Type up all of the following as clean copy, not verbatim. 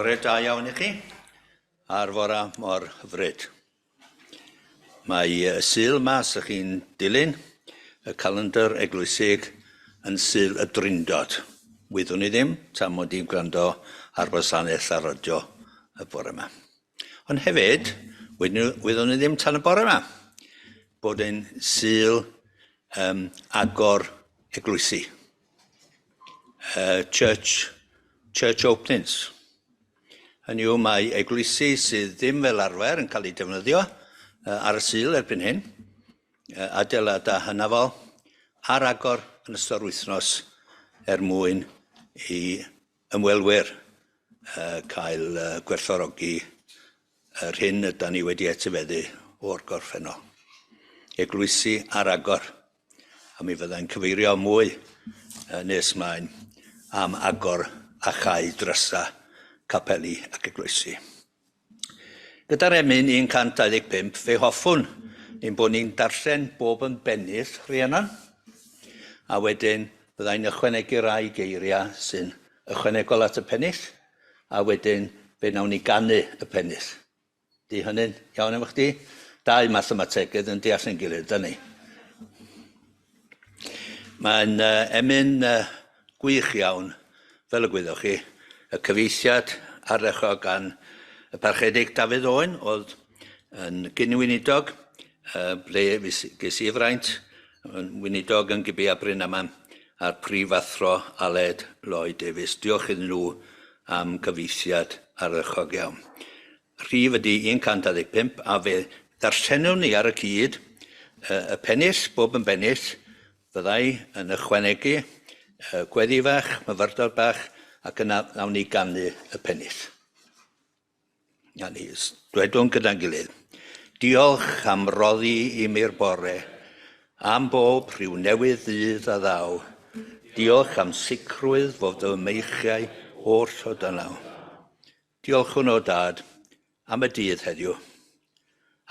Bore da iawn i chi, a'r fora mor hyfryd. Mae y Sul yma, os ydych chi'n dilyn y calendr eglwysig, yn Sul y Drindod. Wyddwn i ddim tan mod i'n gwrando ar wasanaeth ar radio y bore yma. Ond hefyd, wyddwn i ddim tan y bore yma, bod e'n Sul um, agor eglwysi. Church, church openings. Hynny yw, mae eglwysi sydd ddim fel arfer yn cael eu defnyddio ar y Sul erbyn hyn, adeiladau hynafol, ar agor yn ystod wythnos er mwyn i ymwelwyr cael gwerthfawrogi yr hyn ydan ni wedi etifeddu o'r gorffennol. Eglwysi ar agor, a mi fyddai'n cyfeirio mwy nes mlaen am agor a chau drysau capeli ac eglwysi. Gyda'r emyn 125, fe hoffwn ein bod ni'n darllen bob yn bennill, Rhiannon, a wedyn byddai'n ychwanegu rai geiriau sy'n ychwanegol at y pennill, a wedyn fe wnawn ni ganu y pennill. Di hynny'n iawn efo chdi? Dau mathemategydd yn deall ein gilydd, da ni. Mae'n uh, emyn uh, gwych iawn, fel y gwyddoch chi, y cyfieithiad ardderchog gan y Parchedig Dafydd Owen, oedd yn gyn-weinidog, uh, ble ges i fraint, yn weinidog yn Gibea Brynaman, a'r prifathro Aled Lloyd Davies. Diolch iddyn nhw am gyfieithiad ardderchog iawn. Rhif ydy 125 a fe ddarllenwn ni ar y cyd y pennill, bob yn bennill, fyddai yn ychwanegu gweddi fach, myfyrdod bach, ac yna nawn ni ganu y pennill. Na ni, dwedwn gyda'n gilydd. Diolch am roddi i mi'r bore, am bob rhyw newydd ddydd a ddaw. Diolch am sicrwydd fod fy meichiau oll o danaw. Diolchwn o Dad am y dydd heddiw,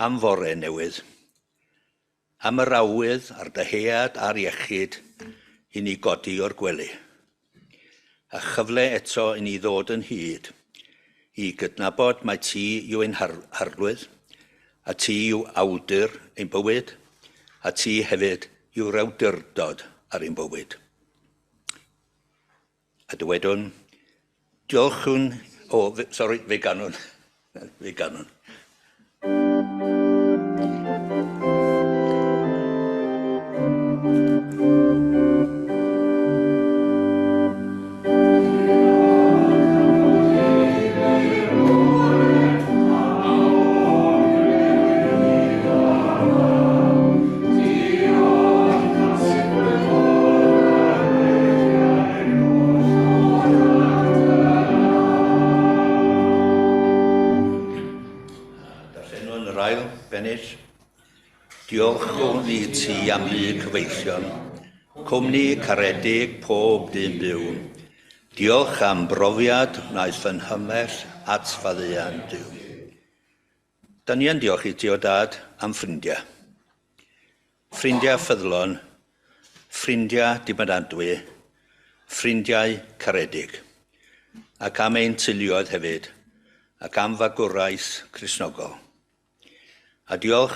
am fore newydd, am yr awydd a'r dyhead a'r iechyd i ni godi o'r gwely, a chyfle eto i ni ddod yn hyd i gydnabod mai ti yw ein Harglwydd, a ti yw awdur ein bywyd, a ti hefyd yw'r awdurdod ar ein bywyd. A dywedwn, diolchwn, o, oh, sori, fe ganwn, fe ganwn. Darllenwn yr ail bennill. Diolchwn i ti am lu cyfeillion, cwmni caredig pob dyn byw. Diolch am brofiad wnaeth fy nghymell at faddeuant Duw. Da ni yn diolch i ti o dad am ffrindiau. Ffrindiau ffyddlon, ffrindiau dibynadwy, ffrindiau caredig. Ac am ein teuluoedd hefyd, ac am fagwraeth Cristnogol. A diolch,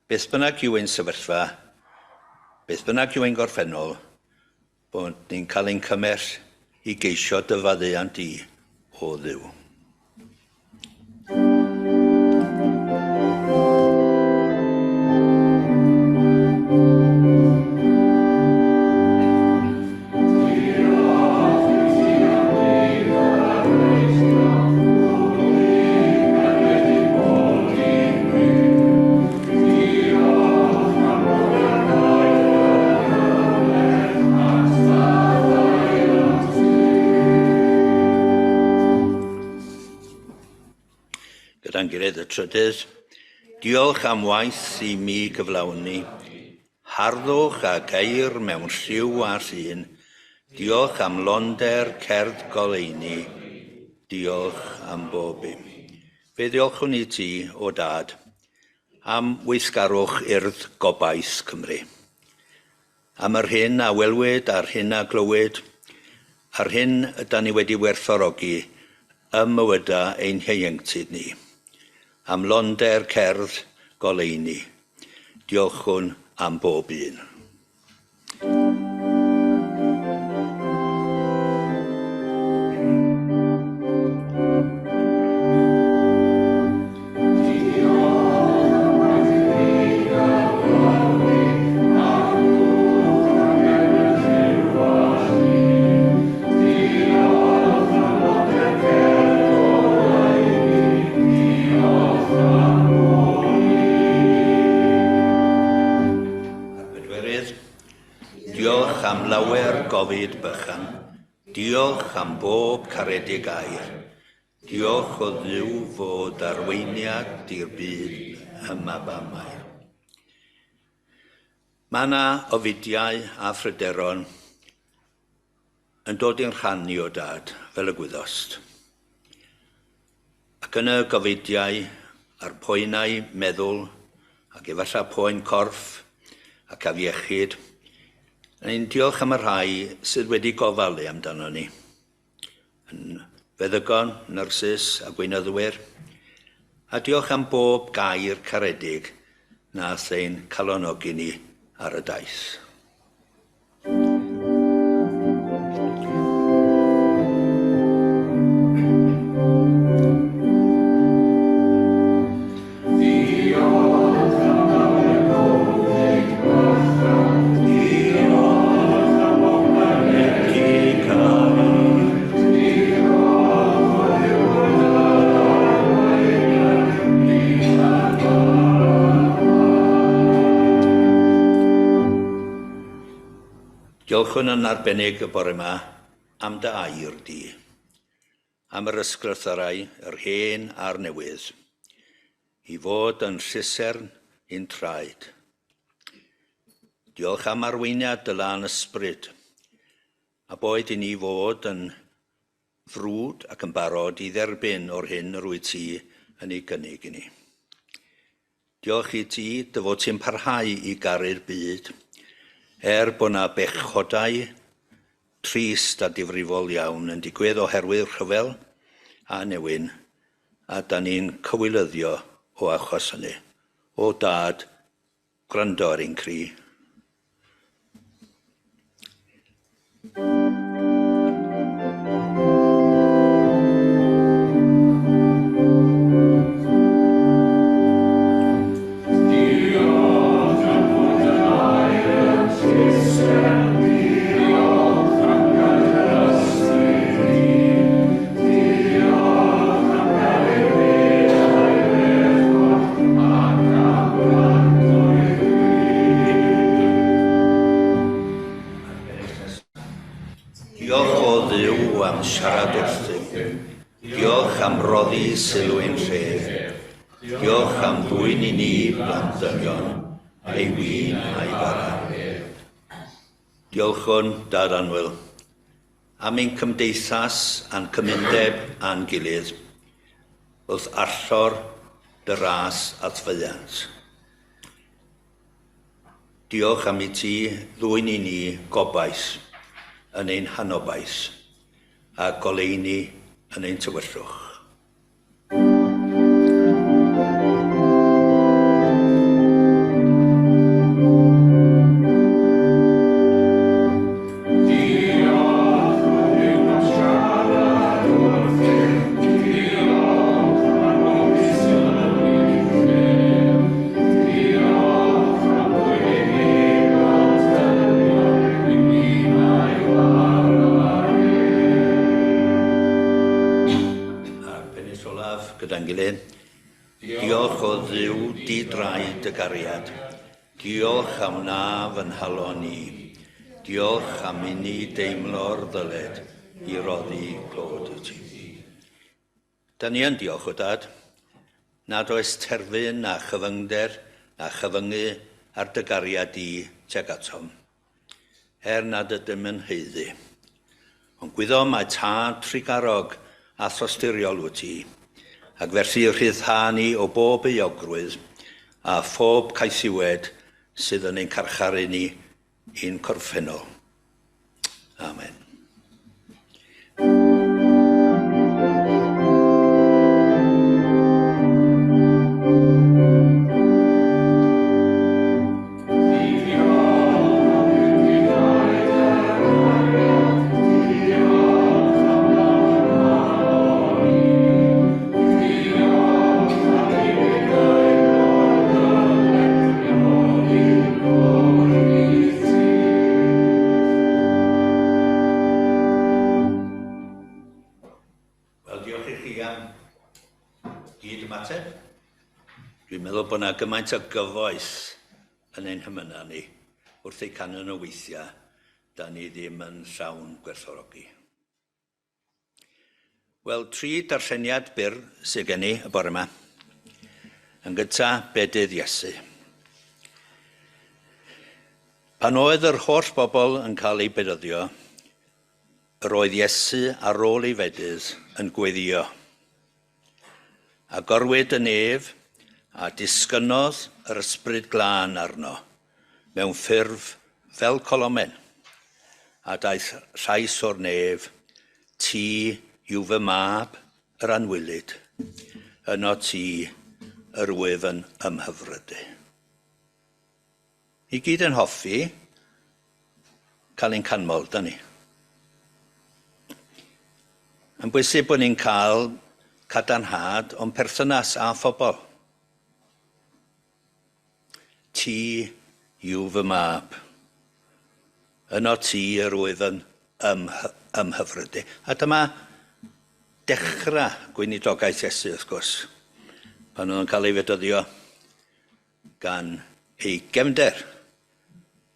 beth bynnag yw ein sefyllfa, beth bynnag yw ein gorffennol, bod ni'n cael ein cymell i geisio dy faddeuant di, o Dduw. Gyda'n gilydd y trydydd, diolch am waith i mi gyflawni, harddwch a geir mewn lliw a llun, diolch am londer cerdd goleuni, diolch am bob un. Fe ddiolchwn i ti, o Dad, am weithgarwch Urdd Gobaith Cymru, am yr hyn a welwyd a'r hyn a glywyd, a'r hyn ydan ni wedi werthfawrogi ym mywydau ein hieuenctid ni. Am londer cerdd goleuni. Diolchwn am bob un. A'r pedwerydd, diolch am lawer gofid bychan, diolch am bob caredig air, diolch o Dduw fod arweiniad i'r byd ym Mabamair. Mae yna ofidiau a phryderon yn dod i'n rhan ni o dad, fel y gwyddost. Ac yn y gofidiau a'r poenau meddwl, ac efallai poen corff ac afiechyd, ni'n diolch am y rhai sydd wedi gofalu amdano ni. Yn feddygon, nyrsys a gweinyddwyr, a diolch am bob gair caredig nath ein calonogi ni ar y daith. Diolchwn yn arbennig y bore yma am dy air di, am yr ysgrythyrau, yr hen a'r newydd, i fod yn llusern i'n traed. Diolch am arweiniad dy lân ysbryd, a boed i ni fod yn frwd ac yn barod i dderbyn o'r hyn yr wyt ti yn ei gynnig i ni. Diolch i ti dy fod ti'n parhau i garu'r byd, er bod 'na bechodau trist a difrifol iawn yn digwydd oherwydd rhyfel a newyn, a 'dan ni'n cywilyddio o achos hynny. O Dad, gwrando ar ein cri. Diolch o Dduw am siarad wrthym. Diolch am roddi sylw i'n lle. Diolch am ddwyn i ni blant dynion ei win a'i fara. Diolchwn, Dad annwyl, am ein cymdeithas a'n cymundeb â'n gilydd wrth allor dy ras a'th faeant. Diolch am i ti ddwyn i ni gobaith yn ein hanobaith a goleuni yn ein tywyllwch. A'r pennill olaf gyda'n gilydd. Diolch o Dduw di-drai dy gariad. Diolch am wna fy nghalon i. Diolch am inni deimlo'r ddyled i roddi clod i ti. Da ni yn diolch o Dad, nad oes terfyn na chyfyngder na chyfyngu ar dy gariad di tuag atom. Er nad ydym yn haeddu. Ond gwyddom mai Tad trugarog a thosturiol wyt ti, ac felly rhyddha ni o bob euogrwydd a phob caethiwed sydd yn ein carcharu ni i'n corffennol. Amen. Gyd ymateb? Dwi'n meddwl bod yna gymaint o gyfoeth yn ein hymynau ni wrth eu canu nhw weithiau, da ni ddim yn llawn gwerthfawrogi. Wel, tri darlleniad byr sydd gen i y bore yma. Yn gyntaf, bedydd Iesu. Pan oedd yr holl bobl yn cael eu bedyddio, yr oedd Iesu ar ôl ei fedydd yn gweddïo. Agorwyd y nef a disgynnodd yr Ysbryd Glân arno mewn ffurf fel colomen, a daeth llais o'r nef, Ti yw fy mab, yr anwylyd, yno ti yr wyf yn ymhyfrydu. Ni gyd yn hoffi cael ein canmol, da ni. Yn bwysig bod ni'n cael cadarnhad o'n perthynas â phobl. Ti yw fy mab. Yno ti yr wyf yn ymhyfrydu. A dyma dechrau gweinidogaeth Iesu, wrth gwrs, pan oedd yn cael ei fedyddio gan ei gefnder,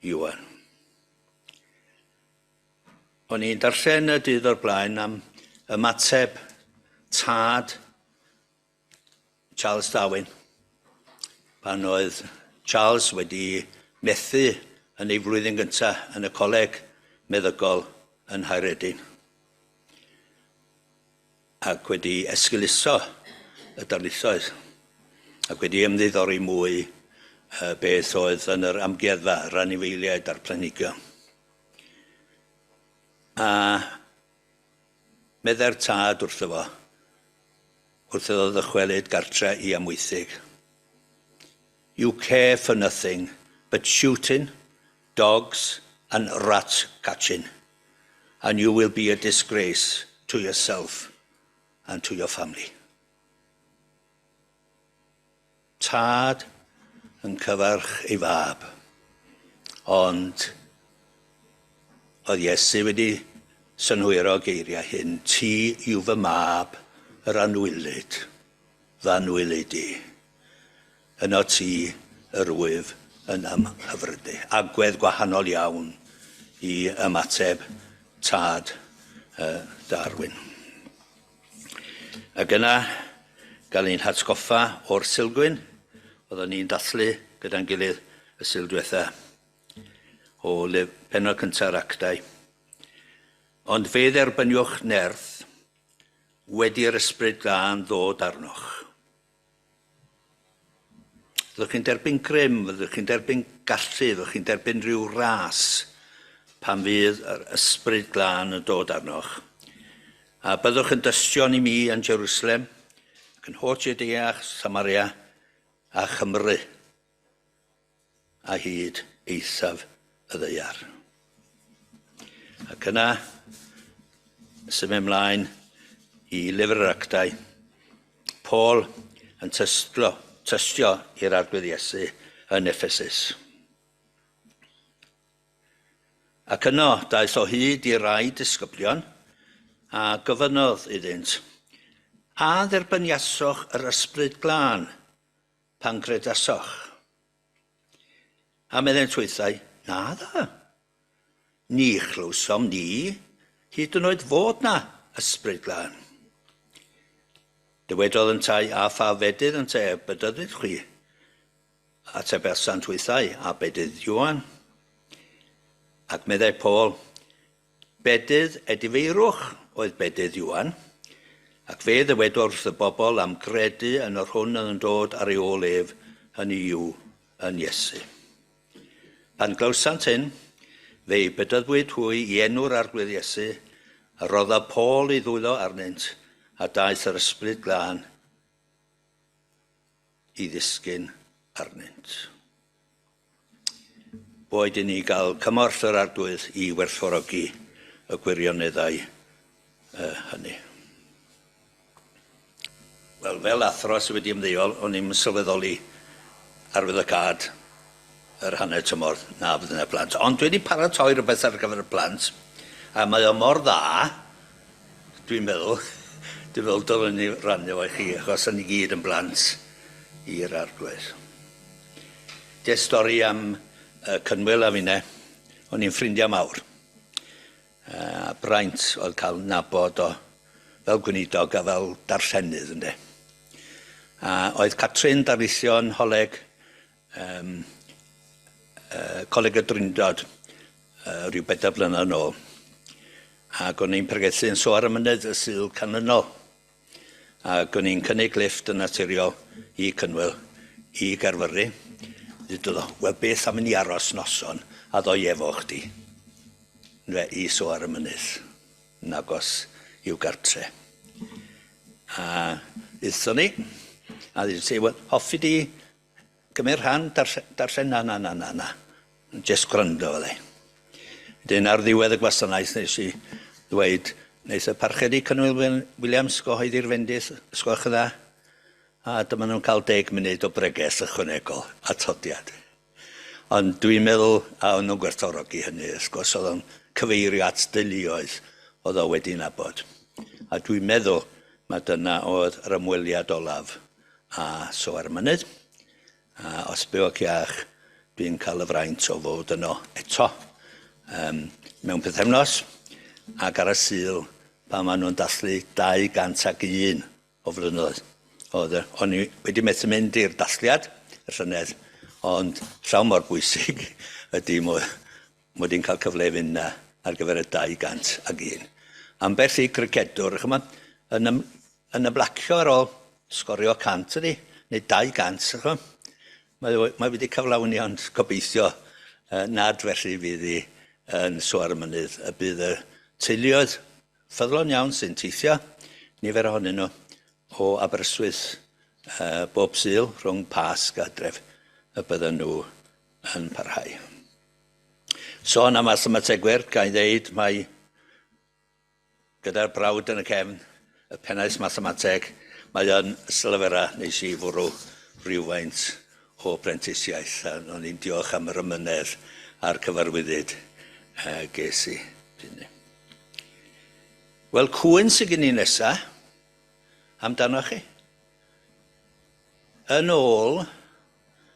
Iwan. O'n i'n darllen y dydd o'r blaen am ymateb tad Charles Darwin pan oedd Charles wedi methu yn ei flwyddyn gyntaf yn y coleg meddygol yn Nghaeredin ac wedi esgeuluso y darlithoedd ac wedi ymddiddori mwy beth oedd yn yr amgueddfa, yr anifeiliaid a'r planhigion. A meddai'r tad wrtho fo, wrth iddo ddychwelyd gartre i Amwythig, You care for nothing but shooting, dogs and rat catching, and you will be a disgrace to yourself and to your family. Tad yn cyfarch ei fab, ond oedd Iesu wedi synhwyro geiriau hyn, Ti yw fy mab, yr anwylyd, fy anwylyd i. Yno ti yr wyf yn ymhyfrydu. Agwedd gwahanol iawn i ymateb tad Darwin. Ac yna, gael ein hatgoffa o'r Sulgwyn, oeddwn ni'n dathlu gyda'n gilydd y Sul diwetha o pennod cynta'r Actau. Ond fe dderbyniwch nerth wedi'r Ysbryd Glân ddod arnoch. Fyddwch chi'n derbyn grym, fyddwch chi'n derbyn gallu, fyddwch chi'n derbyn rhyw ras pan fydd yr Ysbryd Glân yn dod arnoch. A byddwch yn dystion i mi yn Jerusalem, ac yn holl Judea, Samaria a Chymru, a hyd eithaf y ddaear. Ac yna, symud ymlaen i Lyfr yr Actau, Paul yn tystlo, tystio i'r Arglwydd Iesu yn Ephesus. Ac yno daeth o hyd i rai disgyblion a gofynnodd iddynt, A dderbyniasoch yr Ysbryd Glân pan gredasoch? A meddent hwythau, Na dda. Ni chlywsom ni hyd yn oed fod 'na Ysbryd Glân. Dywedodd yntau, A pha fedydd ynte y bedyddid chwi? Atebasant hwythau, A bedydd Ioan. Ac meddai Paul, Bedydd edifeirwch oedd bedydd Ioan, ac fe ddywedodd wrth y bobl am gredu yn yr hwn oedd yn dod ar ei ôl ef, hynny yw, yn Iesu. Pan glywsant hyn, fe'i bedyddwyd hwy i enw'r Arglwydd Iesu, a roddodd Paul ei ddwylo arnynt, a daeth yr Ysbryd Glân i ddisgyn arnynt. Boed i ni gael cymorth yr Arglwydd i werthfawrogi y gwirioneddau hynny. Wel, fel athro sydd wedi ymddeol, o'n i'm yn sylweddoli arwyddocâd yr hanner tymor na fydd yna plant. Ond dwi wedi paratoi rhywbeth ar gyfer y plant, a mae o mor dda, dwi'n meddwl, Dwi'n meddwl dylwn ni rannu fo i chi, achos ni gyd yn blant i'r Arglwydd. Des stori am Cynwyl a finne, o'n i'n ffrindiau mawr. A braint oedd cael nabod o fel gweinidog a fel darllenydd, ynde. A oedd Catrin darlithio yn Ngholeg, um, Coleg y Drindod uh, rhyw bedair blynedd yn ôl. Ac o'n i'n pregethu yn Soar y Mynydd y Sul canlynol. Ac o'n i'n cynnig lifft yn naturiol i Cynwyl i Gaerfyrddin. Ddudodd o, wel beth am i ni aros noson a ddoi efo chdi? Fe i Soar y Mynydd, yn agos i'w gartre. A aethon ni, a ddudodd hi, wel, hoffi di Gymryd rhan, darllen, na, na, na, na, na. Jyst gwrando fydda i. Wedyn ar ddiwedd y gwasanaeth nes i ddweud, wneith y Parchedig Cynwyl Williams gyhoeddi'r fendith, os gwelwch yn dda, a dyma nhw'n cael deg munud o bregeth ychwanegol, atodiad. Ond dwi'n meddwl, a o'n nhw'n gwerthfawrogi hynny, wrth gwrs, oedd o'n cyfeirio at deuluoedd oedd o wedi nabod. A dwi'n meddwl mae dyna oedd yr ymweliad olaf a so ar y mynydd, a os byw ac iach, dwi'n cael y fraint o fod yno eto mewn pythefnos, ac ar y Sul pan maen nhw'n dathlu 201 o flynyddoedd. Oedd, o'n i wedi methu mynd i'r dathliad y llynedd, ond llawn mor bwysig ydy mod i'n cael cyfle i fynd 'na ar gyfer y 201. Ambell i gricedwr, ch'mod, yn ym, yn ymlacio ar ôl sgorio 100 ydy, neu 200, ch'mod. Mae, mae wedi cyflawni ond gobeithio nad felly fydd hi yn Soar y Mynydd, y bydd y teuluoedd ffyddlon iawn sy'n teithio, nifer ohonyn nhw, o Aberystwyth bob Sul rhwng Pasg a Hydref, y bydden nhw yn parhau. Sôn am mathemategwyr, ga i ddeud mai gyda'r brawd yn y cefn, y pennaeth mathemateg, mae o'n sylfera nes i fwrw rhywfaint o brentisiaeth, a o'n i'n diolch am yr ymynedd a'r cyfarwyddyd ges i. Wel, cwyn sydd gen i nesa amdanoch chi. Yn ôl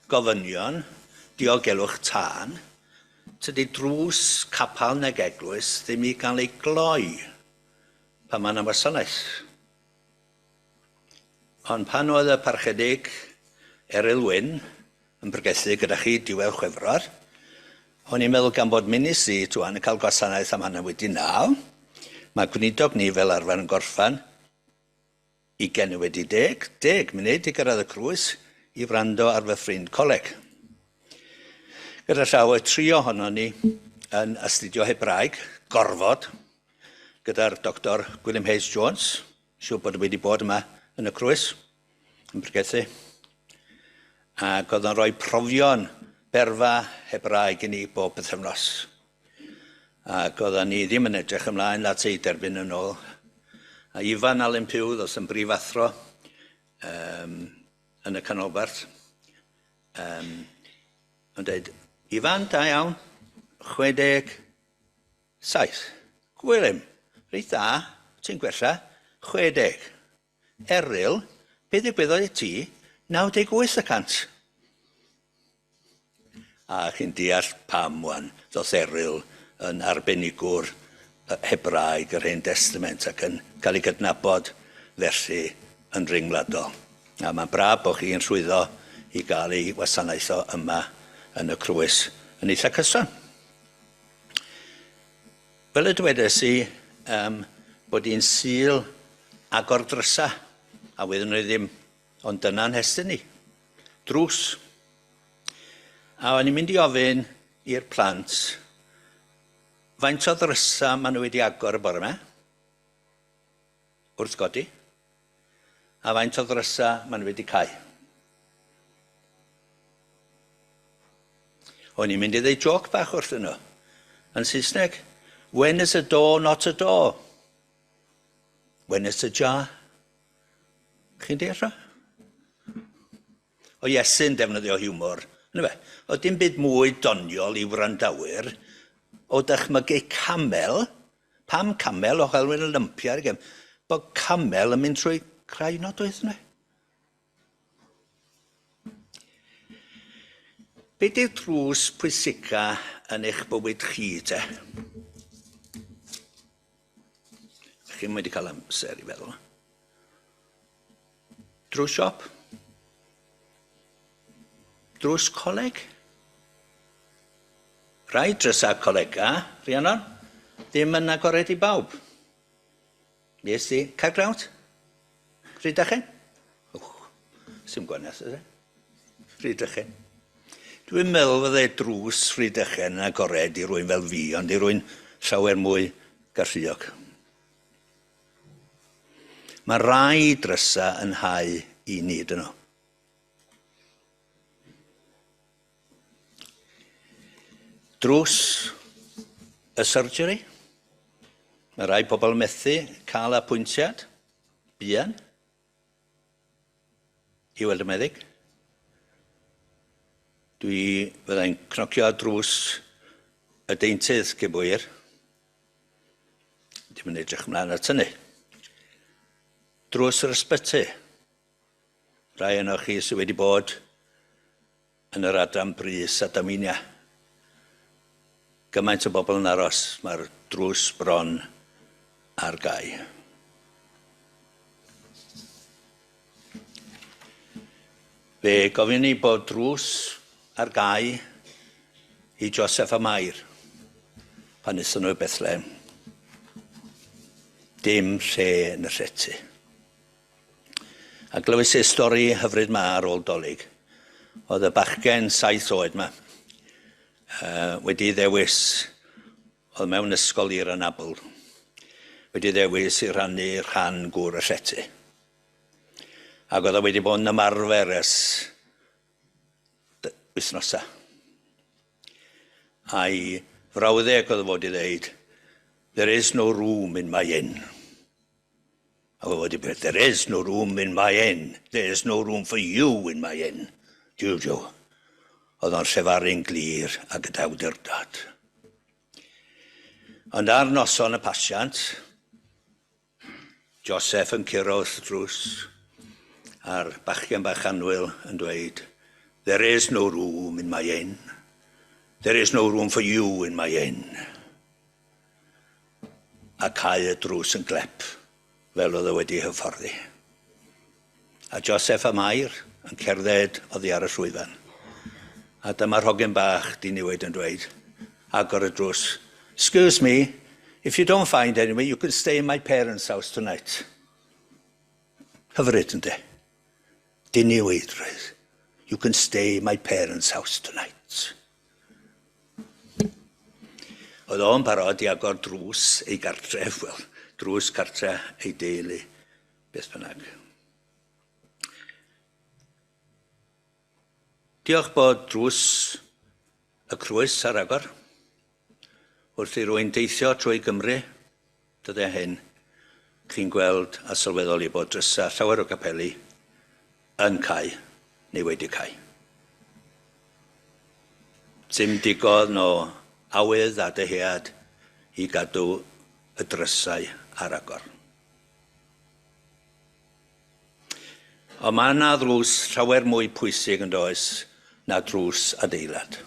gofynion diogelwch tân, tydi drws capel nag eglwys ddim i gael ei gloi pan mae yna wasanaeth. Ond pan oedd y Parchedig Eryl Wyn yn pregethu gyda chi diwedd Chwefror, o'n i'n meddwl gan bod ministry twan yn cael gwasanaeth am hanner wedi naw, mae gweinidog ni fel arfer yn gorffan ugain wedi deg, deg munud i gyrraedd y Crwys i wrando ar fy ffrind coleg. Gyda llaw, y tri ohonon ni yn astudio Hebraeg, gorfod, gyda'r Doctor Gwilym Hayes Jones, siŵr bod wedi bod yma yn y Crwys, yn pregethu. Ac oedd o'n rhoi profion berfa Hebraeg i ni bob pythefnos. Ac oeddan ni ddim yn edrych ymlaen at ei derbyn yn ôl. A Ifan Alun Pugh ddos yn brifathro um, yn y canolbarth. Um, yn dweud, Ifan, da iawn, 67. Gwilym, reit dda, ti'n gwella, 60. Eryl, be ddigwyddodd i ti? 98 y cant. A chi'n deall pam wan ddoth Eryl yn arbenigwr Hebraeg yr Hen Destament ac yn cael ei gydnabod felly yn rhyngwladol. A mae'n braf bod chi'n llwyddo i gael ei wasanaeth o yma yn y Crwys yn eitha cyson. Fel y dwedes i, yym, bod hi'n Sul agor drysa, a wyddwn i ddim, ond dyna'n nhestun i. Drws. A o'n i'n mynd i ofyn i'r plant faint o ddrysa maen nhw wedi agor y bore 'ma, wrth godi, a faint o ddrysa maen nhw wedi cau. O'n i'n mynd i ddeud joc bach wrthyn nhw, yn Saesneg. When is a door not a door? When it's ajar. Chi'n deall o? O Iesu'n defnyddio hiwmor, yndyfe? O dim byd mwy doniol i wrandawyr o dychmygu camel. Pam camel? Oherwydd y lympiau ar y gefn. bod camel yn mynd trwy crau nodwydd yna. Be di'r drws pwysica yn eich bywyd chi te? Chi'n wedi cael amser i feddwl. Drws siop? Drws coleg? Rhai drysau colega, Rhiannon, ddim yn agored i bawb. Nes di Caergrawnt? Rhydychen? Wch, sy'n gwaniaeth ydy. Rhydychen. Dwi'n meddwl fydde drws Rhydychen yn agored i rwy'n fel fi, ond i rwy'n llawer mwy galluog. Mae rai drysau yn hau i ni, dyn nhw. Drws y surgery. Mae rai pobl yn methu cael apwyntiad buan i weld y meddyg. Dwi fyddai'n cnocio ar drws y deintydd cyn bo hir. Dim yn edrych ymlaen at hynny. Drws yr ysbyty. Rhai ohonoch chi sydd wedi bod yn yr adran brys a dameinia. Gymaint o bobl yn aros, mae'r drws bron ar gau. Fe gofiwn ni bod drws ar gau i Joseph a Mair pan aethon nhw i Bethlehem. Dim lle yn y llety. A glywes i'r stori hyfryd 'ma ar ôl Dolig. Oedd y bachgen saith oed 'ma uh, wedi ddewis, oedd mewn ysgol i'r anabl, wedi ddewis i rhannu rhan gŵr y llety. Ac oedd o wedi bod yn ymarfer ers wythnosau. A'i frawddeg oedd fod i ddeud, There is no room in my inn. A fo wedi bod, there is no room in my inn. There is no room for you in my inn. Jiw, jiw. Oedd o'n llefaru'n glir a gyda awdurdod. Ond ar noson y pasiant, Joseph yn curo wrth y drws, a'r bachgen bach annwyl yn dweud, There is no room in my inn. There is no room for you in my inn. A cau y drws yn glep, fel oedd o wedi hyfforddi. A Joseph a Mair yn cerdded oddi ar y llwyfan. A dyma'r hogyn bach diniwed yn dweud, agor y drws, Excuse me, if you don't find anywhere, you can stay in my parents' house tonight. Hyfryd, ynddi? Diniwedrwydd. You can stay in my parents' house tonight. Oedd o'n barod i agor drws ei gartref, wel, drws cartre ei deulu, beth bynnag. Diolch bod drws y crwys ar agor. Wrth i rwy'n deithio trwy Gymru, dyddiau hyn, chi'n gweld a sylweddoli bod drysau llawer o gapeli yn cau neu wedi cau. Dim digon o awydd a dyhead i gadw y drysau ar agor. Ond mae yna ddrws llawer mwy pwysig yn does na drws adeilad.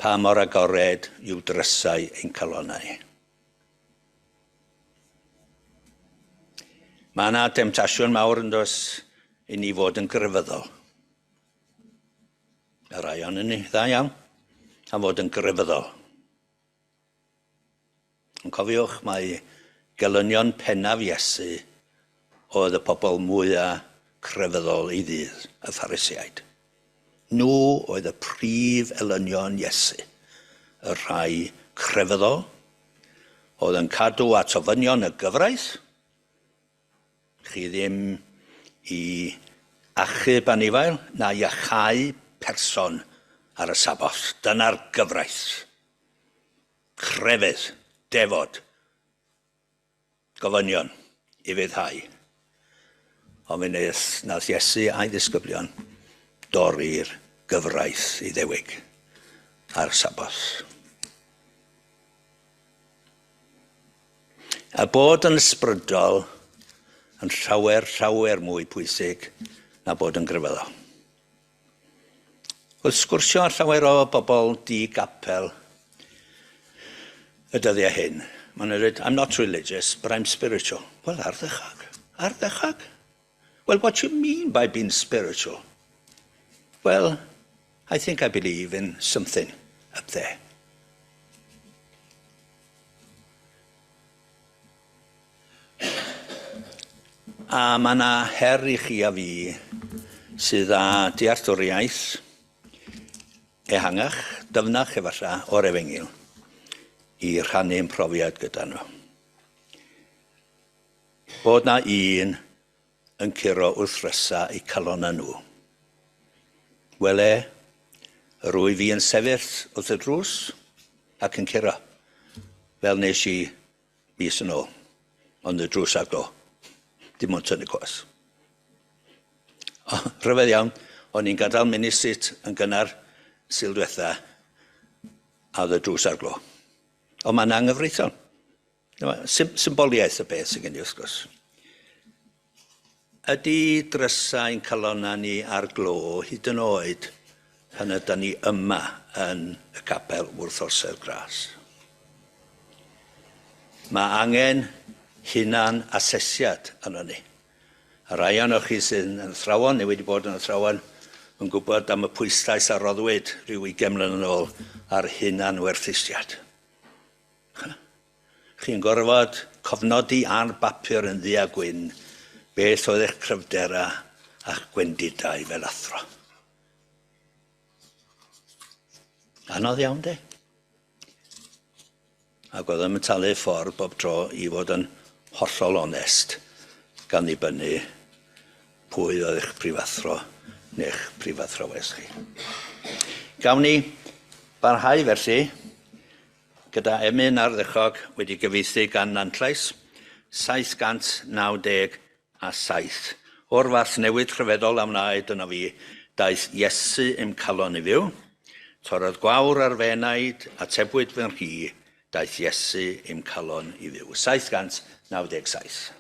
Pa mor agored yw drysau ein calonnau? Mae yna demtasiwn mawr yn does i ni fod yn grefyddol. Y rai o'n ni, dda iawn, am fod yn grefyddol. Ond cofiwch mai gelynion pennaf Iesu oedd y pobl mwya crefyddol ei ddydd, y Phariseaid. Nhw oedd y prif elynion Iesu, y rhai crefyddol, oedd yn cadw at ofynion y gyfraith, chi ddim i achub anifail na iachau person ar y Saboth. Dyna'r gyfraith. Crefydd, defod, gofynion i fyddhau. Ond fe wnaeth, nath Iesu a'i ddisgyblion dorri'r gyfraith Iddewig ar Saboth. A bod yn ysbrydol yn llawer, llawer mwy pwysig na bod yn grefyddol. Wrth sgwrsio â llawer o bobl di-gapel y dyddiau hyn, maen nhw'n dweud, "I'm not religious, but I'm spiritual." Wel, ardderchog, ardderchog. "Well, what do you mean by being spiritual?" "Well, I think I believe in something up there." A mae yna her i chi a fi sydd â dealltwriaeth ehangach, dyfnach efallai, o'r efengyl i rhannu'n profiad gyda nhw. Bod na un yn curo wrth ddrysau eu calonnau nhw. Wele, yr wyf fi yn sefyll wrth y drws ac yn curo, fel nes i mis yn ôl, ond y drws ar glo. Dim ond tynnu coes. O, rhyfedd iawn, o'n i'n gadael Minny Street yn gynnar Sul diwetha, a oedd y drws ar glo. Ond mae'n anghyfreithlon. Symboliaeth y beth sydd gen i, wrth gwrs. Ydy drysau'n calonnau ni ar glo hyd yn oed pan ydy ni yma yn y capel wrth orsedd gras? Mae angen hunan asesiad arno ni. A rai ohonoch chi sydd yn athrawon neu wedi bod yn athrawon yn gwybod am y pwyslais a roddwyd rhyw 20 mlynedd yn ôl ar hunan werthusiad. Chi'n gorfod cofnodi ar bapur yn ddu a gwyn beth oedd eich cryfderau a'ch gwendidau fel athro. Anodd iawn, de? Ac oedd yn talu ffordd bob tro i fod yn hollol onest, gan ddibynnu pwy oedd eich prifathro neu'ch prifathrawes chi. Gawn ni barhau felly gyda emyn ardderchog wedi gyfieithu gan Nantlais, 797. O'r fath newid rhyfeddol a wnaed yno fi, daeth Iesu i'm calon i fyw. Torrodd gwawr ar fy enaid, atebwyd fy nghri, daeth Iesu i'm calon i fyw. 797.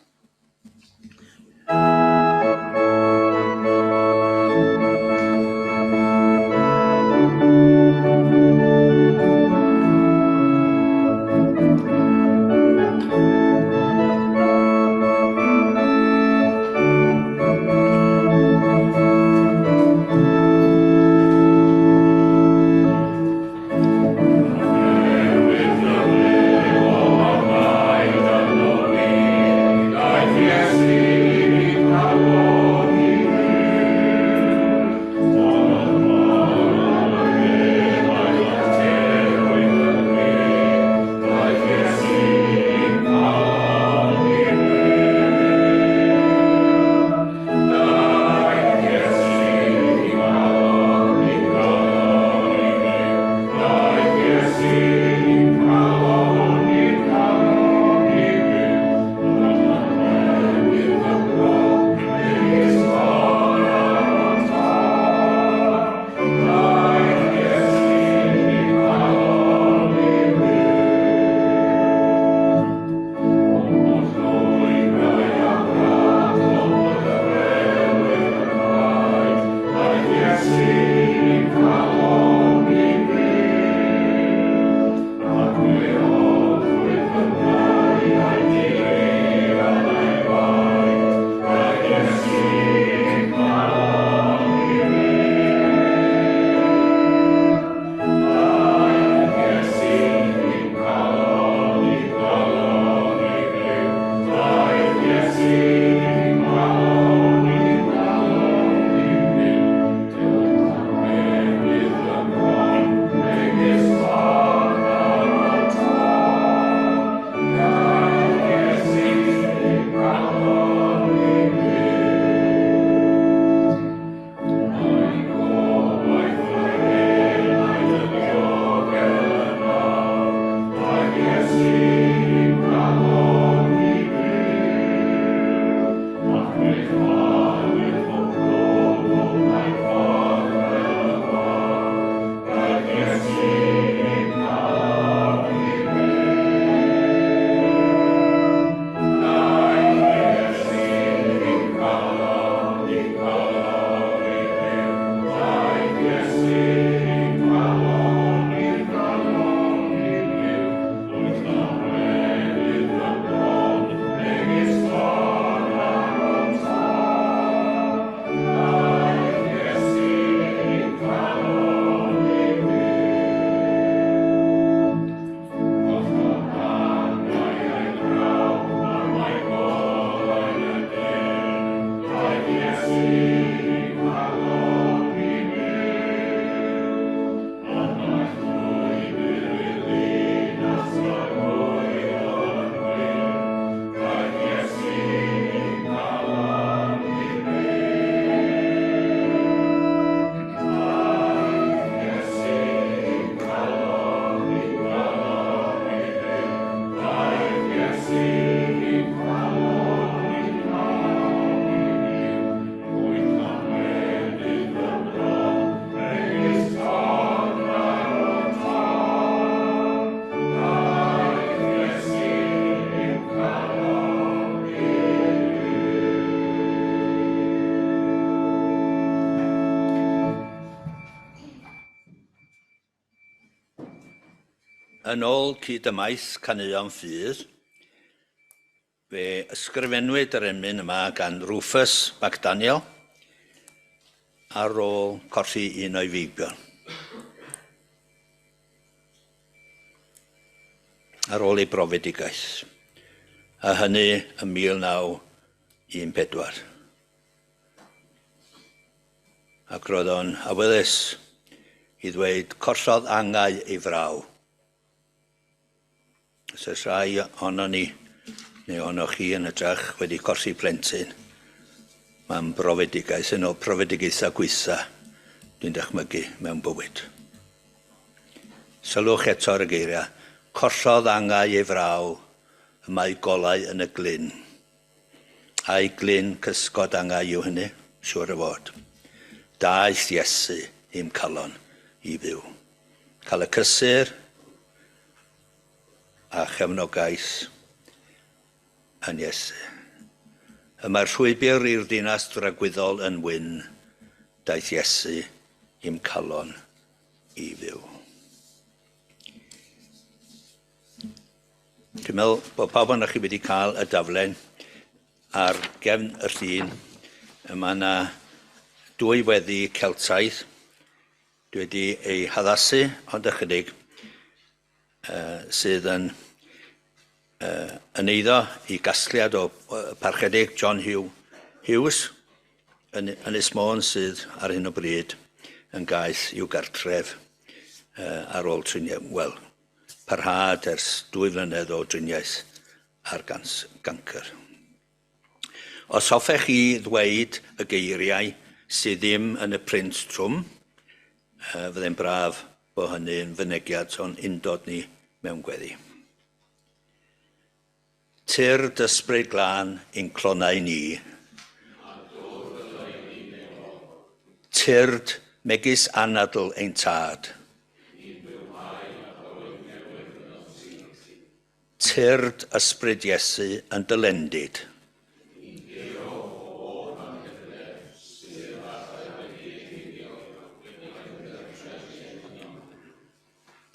Yn ôl cydymaith Caneuon Ffydd, fe ysgrifennwyd yr emyn yma gan Rufus McDaniel ar ôl colli un o'i feibion. Ar ôl ei brofedigaeth, a hynny ym 1914. Ac roedd o'n awyddus i ddweud collodd angau ei fraw. Os oes rhai ohonon ni, neu ohonoch chi yn hytrach, wedi colli plentyn, mae'n brofedigaeth, un o profedigaethau gwaetha dwi'n dychmygu mewn bywyd. Sylwch eto ar y geiriau, collodd angau ei fraw, y mae golau yn y glyn. Ai glyn cysgod angau yw hynny? Siŵr o fod. Daeth Iesu i'm calon i fyw. Cael y cysur a chefnogaeth yn Iesu. Y mae'r llwybr i'r ddinas dragwyddol yn wyn. Daeth Iesu i'm calon i fyw. Dwi'n meddwl bod pawb ohonoch chi wedi cael y daflen ar gefn y llun. Mae yna dwy weddi Celtaidd. Dwi wedi ei haddasu ond ychydig uh, sydd yn, uh, yn eiddo i gasgliad o parchedig John Hugh Hughes yn Ynys Môn sydd ar hyn o bryd yn gaeth i'w gartref uh, ar ôl triniaeth, wel, parhad ers dwy flynedd o driniaeth ar gans, gancr. Os hoffech chi ddweud y geiriau sydd ddim yn y print trwm, uh, fydde'n braf bod hynny'n fynegiad o'n undod ni mewn gweddi. Tyrd Ysbryd Glân i'n clonau ni. Tyrd megis anadl ein tad. Tyrd Ysbryd Iesu yn dy lendid.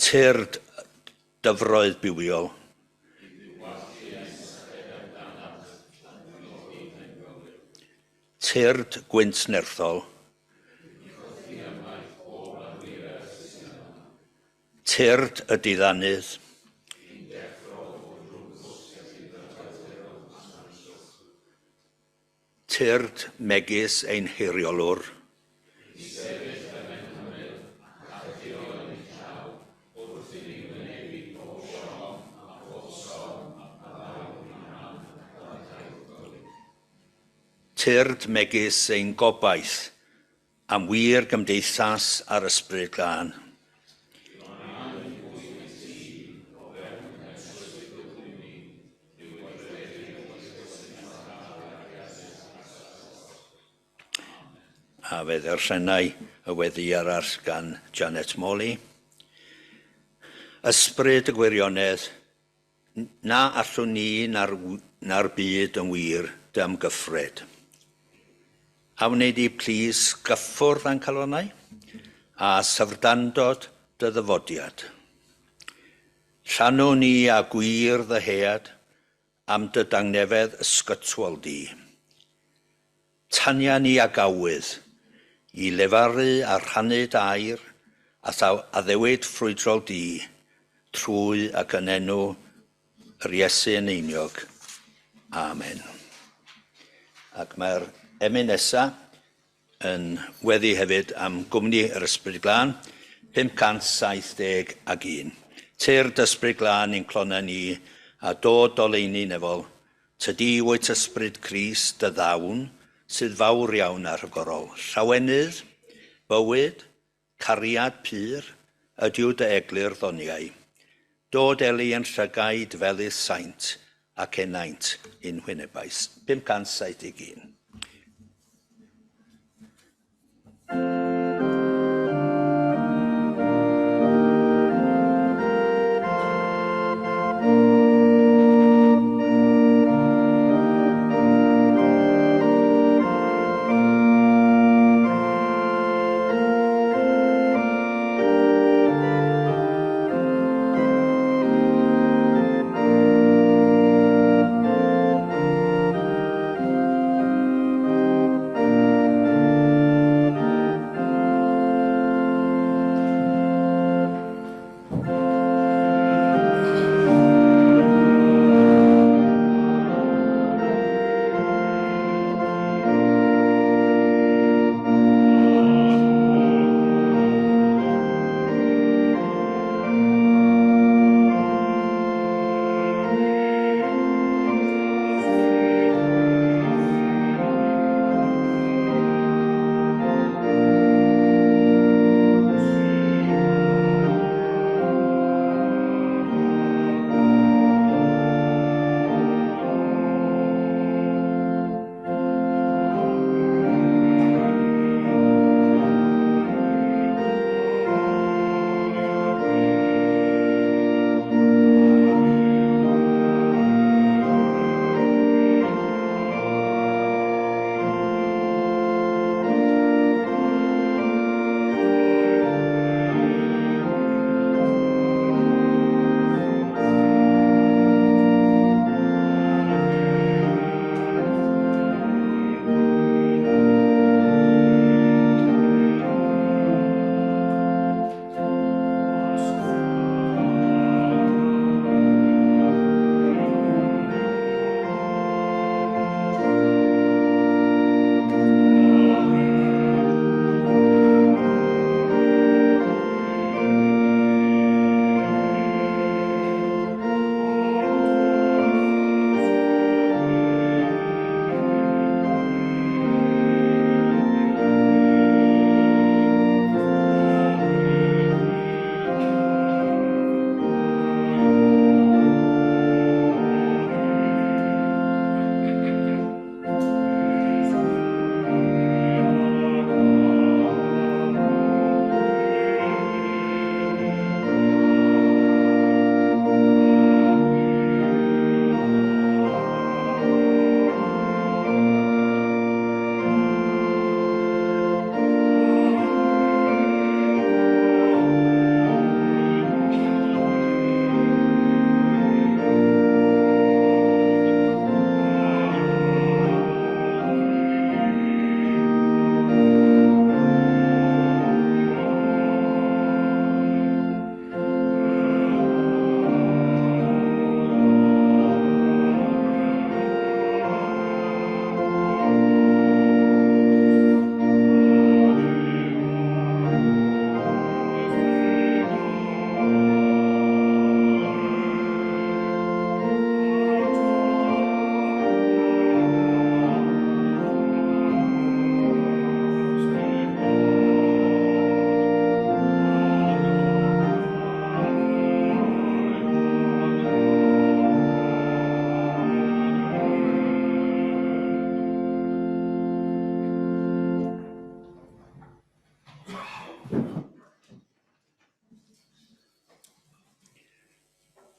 Tyrd dyfroedd bywiol. Tyrd gwynt nerthol. Tyrd y diddanydd. Tyrd megis ein heiriolwr. I sefyll yn ein hymyl ac adio yn ein llaw wrth i ni wynebu pob siom a phob storm a ddaw i'n rhan ar daith bywyd. Tyrd megis ein gobaith am wir gymdeithas a'r Ysbryd Glân. A fe ddarllenai y weddi arall gan Janet Morley. Ysbryd y gwirionedd, Na allwn ni na'r, na'r byd yn wir dy amgyffred. A wnei di plîs gyffwrdd â'n calonnau a syfrdandod dy ddyfodiad. Llanw ni â gwir ddyhead am dy dangnefedd ysgytwol di. Tania ni ag awydd i lefaru a rhannu dy air a'th addewid ffrwydrol di trwy ac yn enw yr Iesu eneiniog. Amen. Ac mae'r emyn nesa yn weddi hefyd am gwmni yr Ysbryd Glân, 571. Tyrd Ysbryd Glân i'n clonau ni, a dod oleuni nefol, tydi wyt Ysbryd Crist dy ddawn, sydd fawr iawn a rhagorol. Llawenydd, bywyd, cariad pur, ydyw dy eglur ddoniau. Dod eli yn llygaid felys saint ac enaint i'n hwynebais. 571.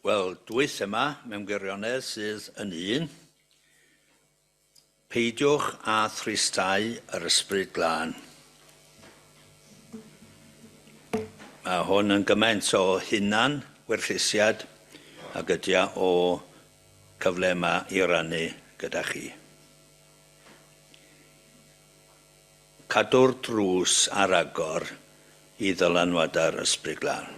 Wel, dwy thema mewn gwirionedd sydd yn un. Peidiwch â thristau yr Ysbryd Glân. Mae hwn yn gymaint o hunan werthusiad ag ydy o cyfle yma i rannu gyda chi. Cadw'r drws ar agor i ddylanwadau'r Ysbryd Glân.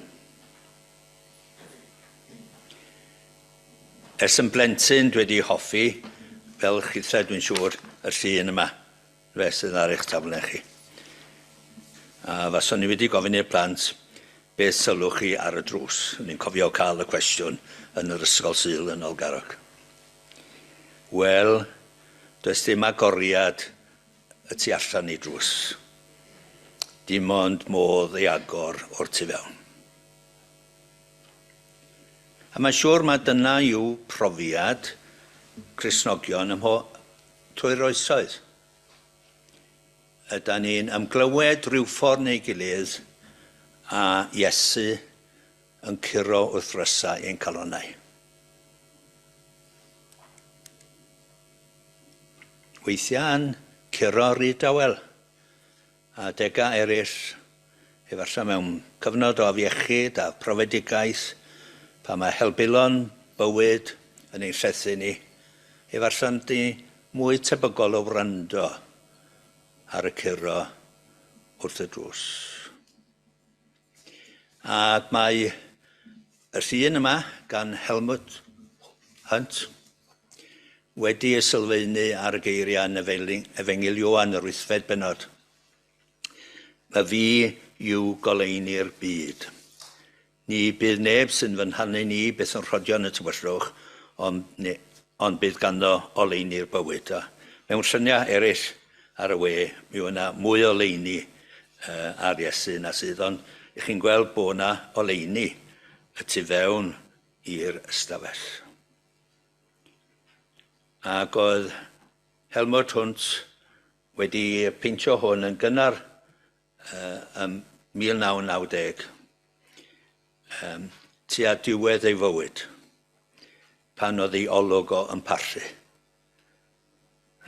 Ers yn blentyn dwi wedi hoffi, fel chithe dwi'n siŵr, y llun yma. Fe sydd ar eich taflen chi. A faswn i wedi gofyn i'r plant beth sylwch chi ar y drws. Ni'n cofio cael y cwestiwn yn yr ysgol Sul yn Nolgarrog. Wel, does dim agoriad y tu allan i drws. Dim ond modd ei agor o'r tu fewn. A mae'n siŵr mai dyna yw profiad Cristnogion ym trwy'r oesoedd. Ydan ni'n ymglywed rhyw ffordd neu gilydd a Iesu yn curo wrth ddrysau ein calonnau. Weithiau yn curo rhy dawel, a adegau eraill, efallai mewn cyfnod o afiechyd a phrofedigaeth, pan mae helbulon bywyd yn ein llethu ni, efallai ni mwy tebygol o wrando ar y curo wrth y drws. Ac mae y llun yma gan Helmut Hunt wedi ei sylfaenu ar y geiriau yn Efengyl Ioan yr wythfed bennod. Mae fi yw goleuni'r byd. Ni bydd neb sy'n fy nhannu ni byth yn rhodio yn y tywyllwch, ond, ne, ond bydd ganddo oleuni'r bywyd. A mewn lluniau eraill ar y we, mi yw yna mwy o oleuni ar Iesu na sydd, ond i chi'n gweld bod yna oleuni y tu fewn i'r ystafell. Ac oedd Helmut Hunt wedi peintio hwn yn gynnar ym 1990, tua diwedd ei fywyd, pan oedd ei olwg o yn pallu.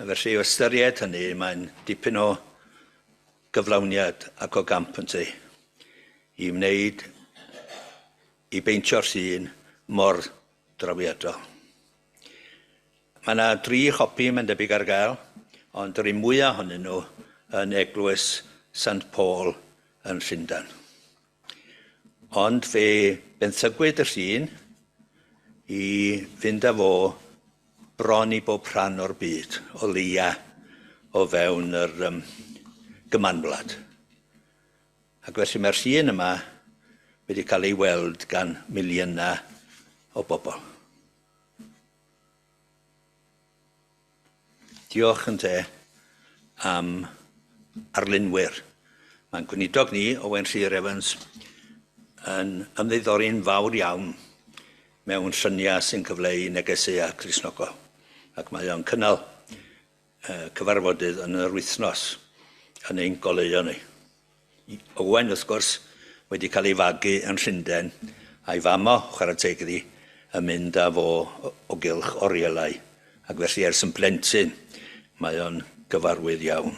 A felly, o ystyried hynny, mae'n dipyn o gyflawniad ac o gamp ynte, i wneud, i beintio'r llun mor drawiadol. Mae yna dri chopi, mae'n debyg, ar gael, ond yr un mwyaf ohonyn nhw yn Eglwys St Paul yn Llundain. Ond fe benthycwyd y llun i fynd â fo bron i bob rhan o'r byd, o leia o fewn yr gymanwlad. Ac felly mae'r llun yma wedi cael ei weld gan miliynau o bobl. Diolch ynte am arlunwyr. Mae'n gweinidog ni, Owen Llŷr Evans, yn ymddiddori'n fawr iawn mewn lluniau sy'n cyfleu negeseuau Cristnogol. Ac mae o'n cynnal cyfarfodydd yn yr wythnos yn ein goleuo ni. Owen, wrth gwrs, wedi cael ei fagu yn Llundain, a'i fam o, chwarae teg iddi, yn mynd â fo o gylch orielau, ac felly ers yn blentyn mae o'n gyfarwydd iawn.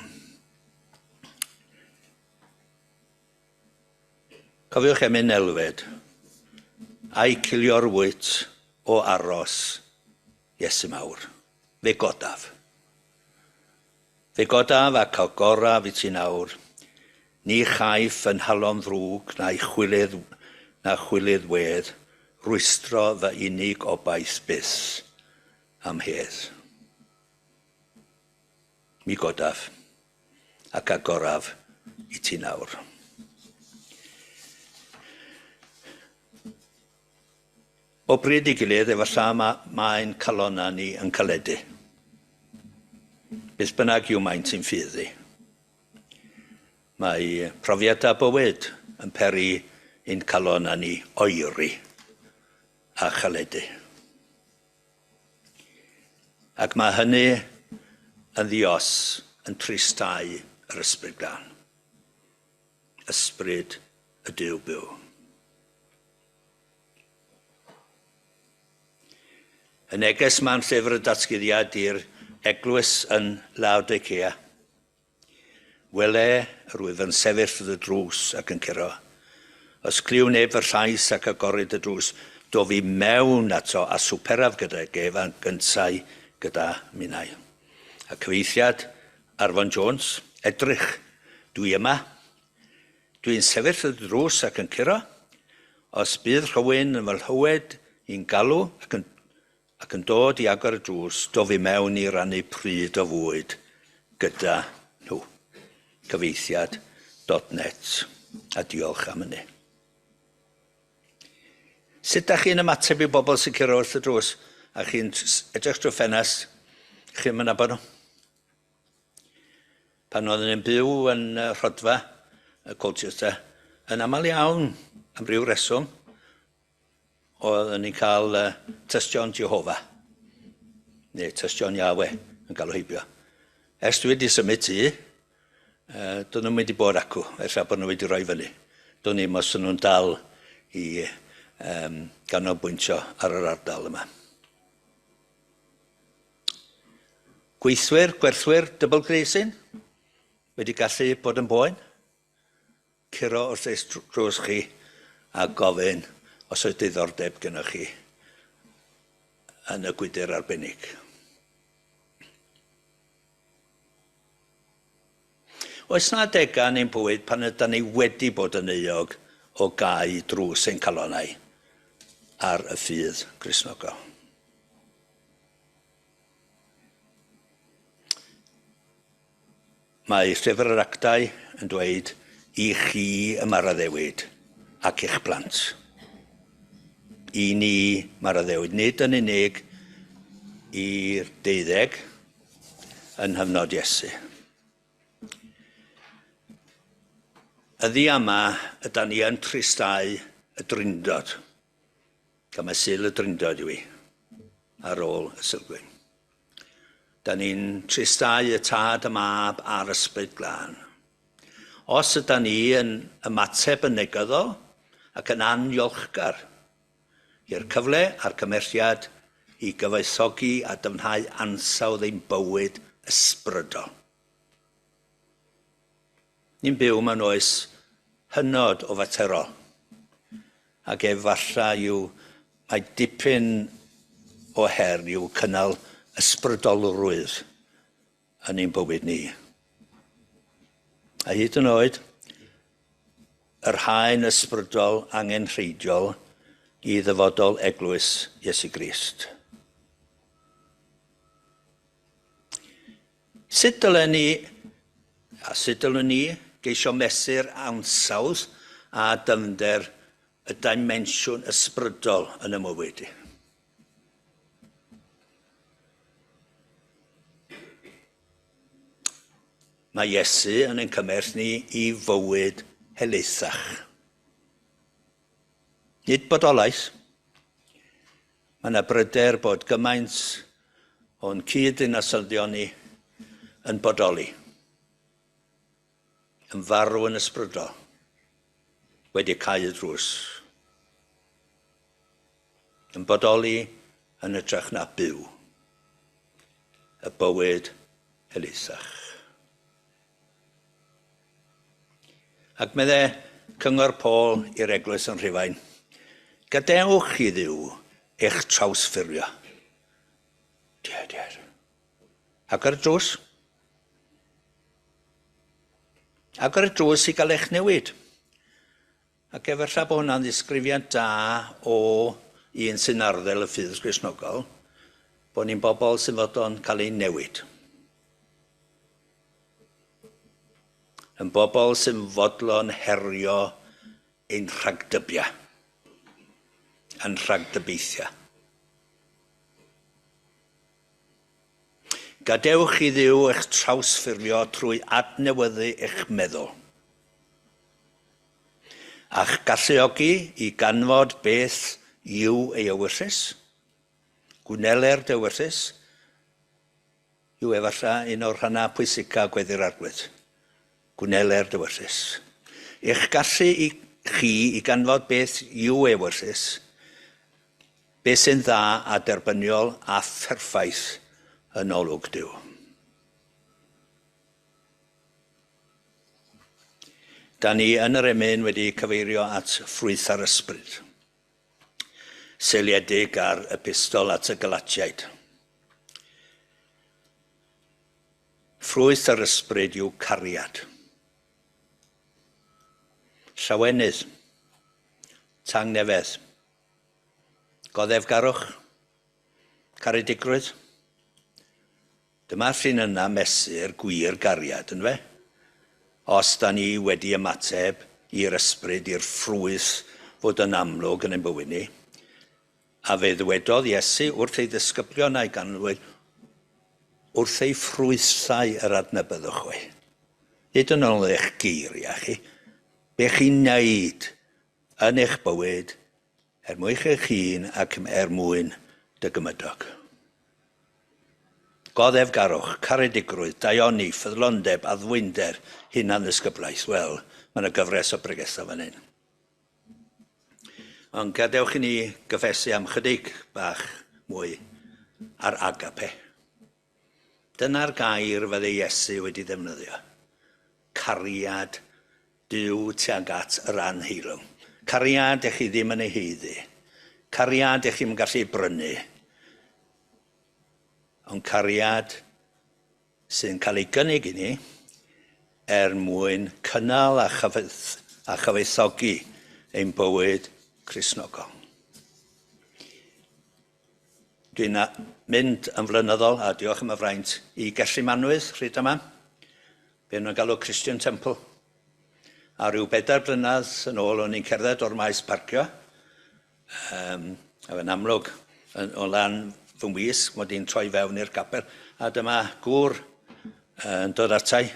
Cofiwch emyn Elfed, a'i cilio'r wyt o aros, Iesu mawr, fe godaf. Fe godaf ac agoraf i ti nawr, ni chaiff fy nhalon ddrwg na'i chwilydd na chwilydd wedd rwystro fy unig obaith byth am hedd. Mi godaf ac agoraf i ti nawr. O bryd i gilydd, efallai mae mae'n calonnau ni yn caledu. Beth bynnag yw maint ein ffydd ni. Mae profiadau bywyd yn peri i'n calonnau ni oeri a chaledu. Ac mae hynny yn ddi-os yn tristau yr Ysbryd Glân. Ysbryd y Duw byw. Y neges ma'n llyfr y datguddiad i'r eglwys yn Laodicea. Wele, yr wyf yn sefyll wrth y drws ac yn curo. Os clyw neb fy llais ac agoryd y drws, dof i mewn ato a swperaf gydag ef a gyntau gyda minnau. A cyfeithiad Arfon Jones, Edrych, dwi yma. Dwi'n sefyll wrth y drws ac yn curo. Os bydd rhywun yn fy nhlywed i'n galw ac yn, ac yn dod i agor y drws, dof i mewn i rannu pryd o fwyd gyda nhw. cyfieithiad dot net a diolch am hynny. Sut da chi'n ymateb i bobl sy'n curo wrth y drws a chi'n edrych drwy ffenest, chi'n mynd nabod nhw? Pan oeddwn i'n byw yn Rhodfa, y Colchester, yn aml iawn, am ryw reswm, oeddwn ni'n cael tystion Jehovah, neu tystion Yahweh, yn galw heibio. Ers dwi wedi symud tŷ, dyn nhw'n mynd i bod acw, ella bod nhw wedi rhoi fyny. Dwn i'm os nhw'n dal i ganolbwyntio ar yr ardal yma. Gweithwyr, gwerthwyr double glazing wedi gallu bod yn boen. Curo wrth eich drws chi a gofyn os oes diddordeb gennych chi yn y gwydr arbennig. Oes 'na adegau yn ein bywyd pan ydan ni wedi bod yn euog o gau drws ein calonnau ar y ffydd Gristnogol? Mae Llyfr yr Actau yn dweud, I chi y mae'r addewid, ac i'ch plant. I ni mae'r addewid, nid yn unig i'r deuddeg yn nghyfnod Iesu. Y ddiama ydan ni yn tristau y Drindod. Gan mae Sul y Drindod yw hi, ar ôl y Sulgwyn. Da ni'n tristau y Tad, y Mab a'r Ysbryd Glân. Os yda ni yn ymateb yn negyddol ac yn anniolchgar i'r cyfle a'r cymhelliad i gyfoethogi a dyfnhau ansawdd ein bywyd ysbrydol. Ni'n byw mewn oes hynod o faterol, ac efallai yw mae dipyn o her yw cynnal ysbrydolrwydd yn ein bywyd ni. A hyd yn oed, yr haen ysbrydol angenrheidiol i ddyfodol eglwys Iesu Grist. Sut dylen ni, a sut dylwn ni, geisio mesur ansawdd a dyfnder y dimensiwn ysbrydol yn y mywyd i? Mae Iesu yn ein cymell ni i fywyd helaethach. Nid bodolaeth. Mae yna bryder bod gymaint o'n cyd-ddinasyddion ni yn bodoli, yn farw yn ysbrydol, wedi cau y drws, yn bodoli yn hytrach na byw y bywyd helaethach. Ac medde cyngor Paul i'r eglwys yn Rhufain, Gadewch i Dduw eich trawsffurfio. Diar, diar. Agor y drws. Agor y drws i gael eich newid. Ac efallai bod hwnna'n ddisgrifiad da o un sy'n arddel y ffydd Gristnogol, bod ni'n bobl sy'n fodlon cael ein newid. Yn bobl sy'n fodlon herio ein rhagdybiau, a'n rhagdybiaethau. Gadewch i Dduw eich trawsffurfio trwy adnewyddu eich meddwl, a'ch galluogi i ganfod beth yw ei ewyllys. Gwneler dy ewyllys yw efallai un o'r rhannau pwysicaf Gweddi'r Arglwydd. Gwneler dy ewyllys. Eich gallu i chi i ganfod beth yw ei ewyllys, beth sy'n dda a derbyniol a pherffaith yn olwg Duw. Da ni yn yr emyn wedi cyfeirio at ffrwyth ar ysbryd, seiliedig ar epistol at y Galatiaid. Ffrwyth yr ysbryd yw cariad, llawenydd, tangnefedd, goddefgarwch, caredigrwydd. Dyma'r llinynnau mesur gwir gariad, yn fe? Os da ni wedi ymateb i'r ysbryd, i'r ffrwyth fod yn amlwg yn ein bywyd ni. A fe ddywedodd Iesu wrth ei ddisgyblion a'i ganlynwyr, wrth ei ffrwythau yr adnabyddwch chwi. Nid yn ôl eich geiriau chi, be chi'n wneud yn eich bywyd er mwyn eich hun ac er mwyn dy gymydog. Goddefgarwch, caredigrwydd, daioni, ffyddlondeb, addfwynder, hunanddisgyblaeth. Wel, mae yna gyfres o bregethau fan hyn. Ond gadewch i ni gyffesu am chydig bach mwy ar agape. Dyna'r gair fydde Iesu wedi ddefnyddio. Cariad Duw tuag at yr anheilwng. Cariad ych chi ddim yn ei haeddu. Cariad ych chi'm yn gallu ei brynu. Ond cariad sy'n cael ei gynnig i ni er mwyn cynnal a, chyfoeth, a chyfoethogi ein bywyd Cristnogol. Dwi'n mynd yn flynyddol, a diolch am y fraint, i Gelli Manwydd, rhyd yma. Be nhw'n galw Christian Temple. A rhyw bedair blynedd yn ôl o'n i'n cerdded o'r maes parcio. A fe'n amlwg, yn, o lan fy ngwisg, mod i'n troi fewn i'r gapel. A dyma gŵr yn dod atai.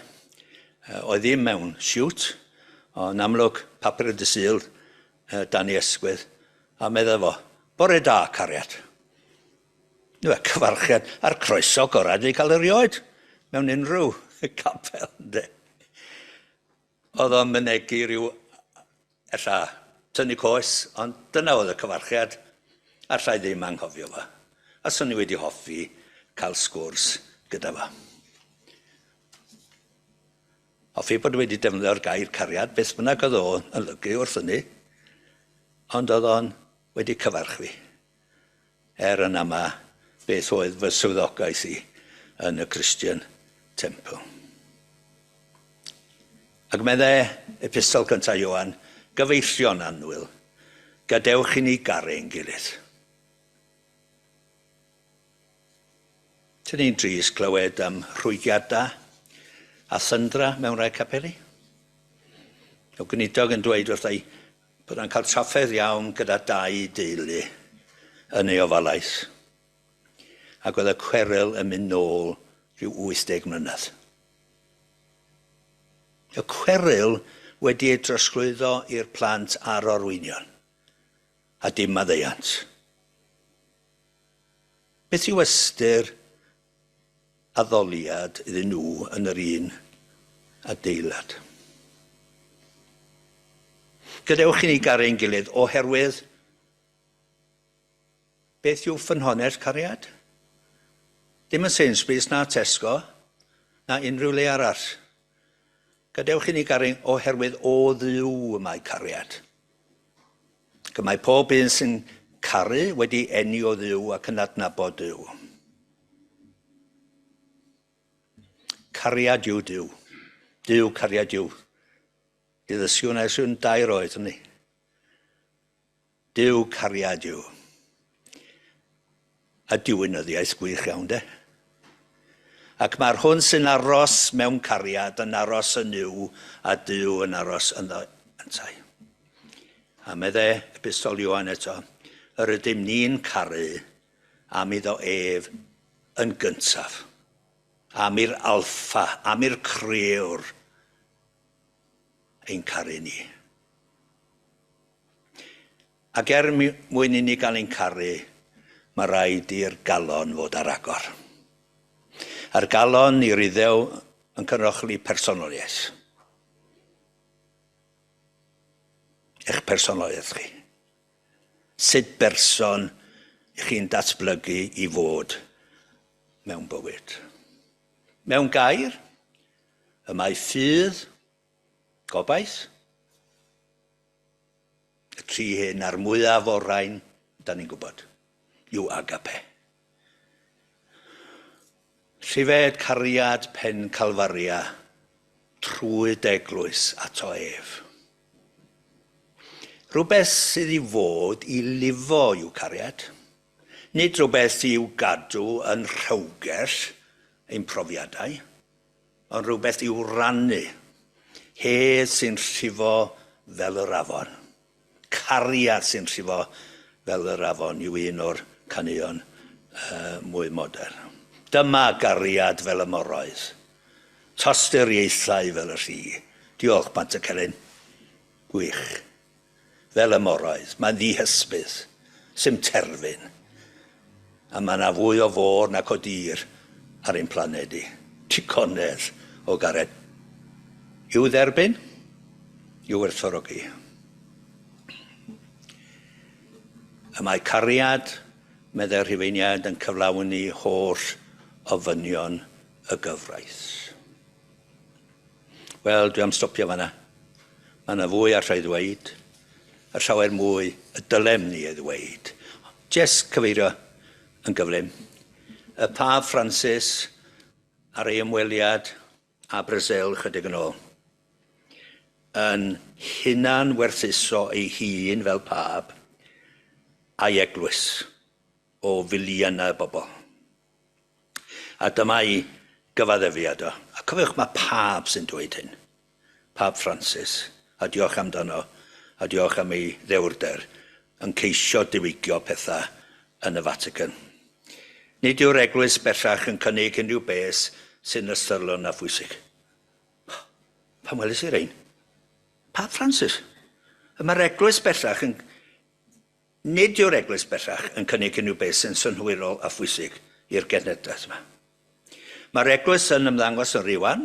Oedd ddim mewn siwt, ond amlwg papur y dy Sul dan ei ysgwydd, a medda fo, Bore da, cariad. Yw e, cyfarchiad a'r croeso gorau dwi cael erioed mewn unrhyw capel, ynde. Oedd o'n mynegi rhyw, ella, tynnu coes, ond dyna oedd y cyfarchiad, allai ddim anghofio fo. A swn i wedi hoffi cael sgwrs gyda fo. Hoffi bod wedi defnyddio'r gair cariad, beth bynnag oedd o'n olygu wrth hynny, ond oedd o'n wedi cyfarch fi. Er yn ama beth oedd fy swyddogaeth i yn y Christian Temple. Ac medde epistol cyntaf Ioan, gyfeillion annwyl, gadewch i ni garu ein gilydd. Dyn ni'n drist clywed am rhwygiadau a thyndra mewn rhai capeli. O gweinidog yn dweud wrtha i bod o'n cael trafferth iawn gyda dau deulu yn ei ofalaeth. Ac oedd y cweryl yn mynd nôl rhyw 80 mlynedd. Y cweryl wedi ei drosglwyddo i'r plant a'r orwynion, a dim maddeuant. Beth yw ystyr addoliad iddyn nhw yn yr un adeilad? Gadewch i ni garu ein gilydd oherwydd beth yw ffynhonnell cariad? Dim yn Sainsbury's na Tesco na unrhyw le arall. Gadewch i ni garu oherwydd o Dduw y mae cariad. Ac y mae pob un sy'n caru wedi eni o Dduw ac yn adnabod Duw. Cariad yw Duw. Duw cariad yw. Di ddysgu hwnna ers rhywun dair oed, ynddi? Duw cariad yw. A diwinyddiaeth gwych iawn, de? Ac mae'r hwn sy'n aros mewn cariad yn aros yn Nuw, a Duw yn aros ynddo yntau. A medde Epistol Ioan eto, yr ydym ni'n caru am iddo ef yn gyntaf, am i'r alffa, am i'r crëwr ein caru ni. Ac er mwyn i ni gael ein caru, mae rhaid i'r galon fod ar agor. A'r galon i'r Iddew yn cynrychioli personoliaeth. Eich personoliaeth chi. Sut berson ych chi'n datblygu i fod mewn bywyd. Mewn gair, y mae ffydd, gobaith, y tri hyn a'r mwyaf o'r rhain, da ni'n gwybod, yw agape. Rhifed cariad pen Calfaria trwy d'eglwys ato ef. Rhywbeth sydd i fod i lifo yw cariad, nid rhywbeth i'w gadw yn rhewgell ein profiadau, ond rhywbeth i'w rannu. Hedd sy'n llifo fel yr afon. Cariad sy'n llifo fel yr afon yw un o'r caneuon uh, mwy modern. Dyma gariad fel y moroedd. Tosturiaethau fel y rhi. Diolch, Pantycelyn. Gwych. Fel y moroedd. Mae'n ddihysbydd. Sim terfyn. A mae yna fwy o fôr nac o dir ar ein planed i. Digonedd o gariad. I'w dderbyn, i'w werthfawrogi. Y mae cariad, meddai'r Rhufeiniaid, yn cyflawni holl ofynion y gyfraith. Wel, dwi am stopio fanna. Mae yna fwy allai ddweud, a llawer mwy y dylem ni ei ddweud. Jest cyfeirio yn gyflym. Y Pab Francis ar ei ymweliad â Brasil chydig yn ôl, yn hunan werthuso ei hun fel Pab a'i eglwys o filiynau o bobl. A dyma'i gyfaddefiad o. A cofiwch, mae Pab sy'n dweud hyn. Pab Francis, a diolch amdano, a diolch am ei ddewrder, yn ceisio diwygio pethau yn y Vatican. Nid yw'r eglwys bellach yn cynnig unrhyw beth sy'n ystyrlon na phwysig. Pan weles i rein? Pab Francis. Y mae'r eglwys bellach yn Nid yw'r Eglwys bellach yn cynnig unrhyw beth sy'n synhwyrol a phwysig i'r genhedlaeth yma. Mae'r Eglwys yn ymddangos yn rhy wan.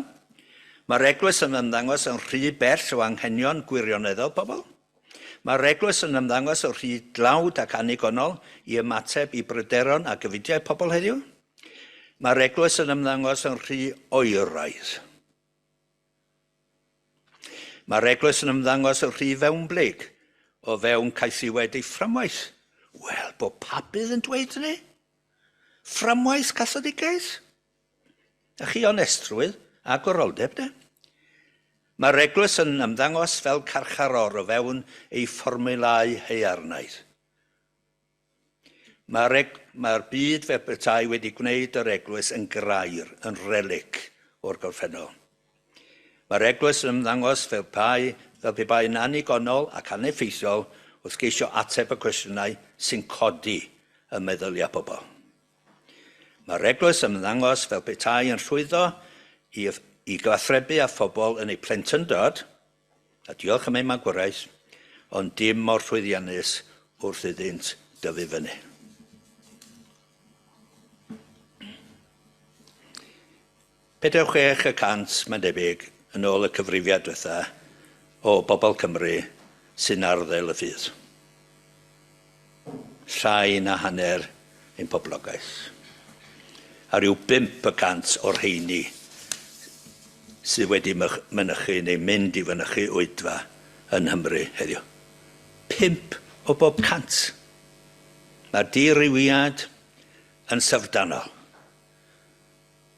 Mae'r Eglwys yn ymddangos yn rhy bell o anghenion gwirioneddol pobl. Mae'r Eglwys yn ymddangos yn rhy dlawd ac annigonol i ymateb i bryderon a gofidiau pobl heddiw. Mae'r Eglwys yn ymddangos yn rhy oeraidd. Mae'r eglwys yn ymddangos yn rhy fewnblyg o fewn caethiwed ei fframwaith. Wel, bod Pabydd yn dweud hynny? Fframwaith Catholigaeth? A chi onestrwydd a gwroldeb, de? Mae'r eglwys yn ymddangos fel carcharor o fewn ei fformiwlâu haearnaidd. Mae'r eg- mae'r byd fel petai wedi gwneud yr eglwys yn grair, yn relic o'r gorffennol. Mae'r eglwys yn ymddangos fel pai, fel pe bai'n annigonol ac aneffeithiol wrth geisio ateb y cwestiynau sy'n codi ym meddyliau pobl. Mae'r eglwys yn ymddangos fel petai yn llwyddo i, i gyfathrebu â phobl yn eu plentyndod, A diolch am eu magwraeth, ond dim mor llwyddiannus wrth iddynt dyfu fyny. 46 y cant, mae'n debyg, yn ôl y cyfrifiad diwetha, o bobl Cymru sy'n arddel y ffydd. Llai na hanner ein poblogaeth. A rhyw 5% o'r rheini sydd wedi mynychu neu mynd i fynychu oedfa yn Nghymru heddiw. 5 o bob 100. Mae'r dirywiad yn syfrdanol.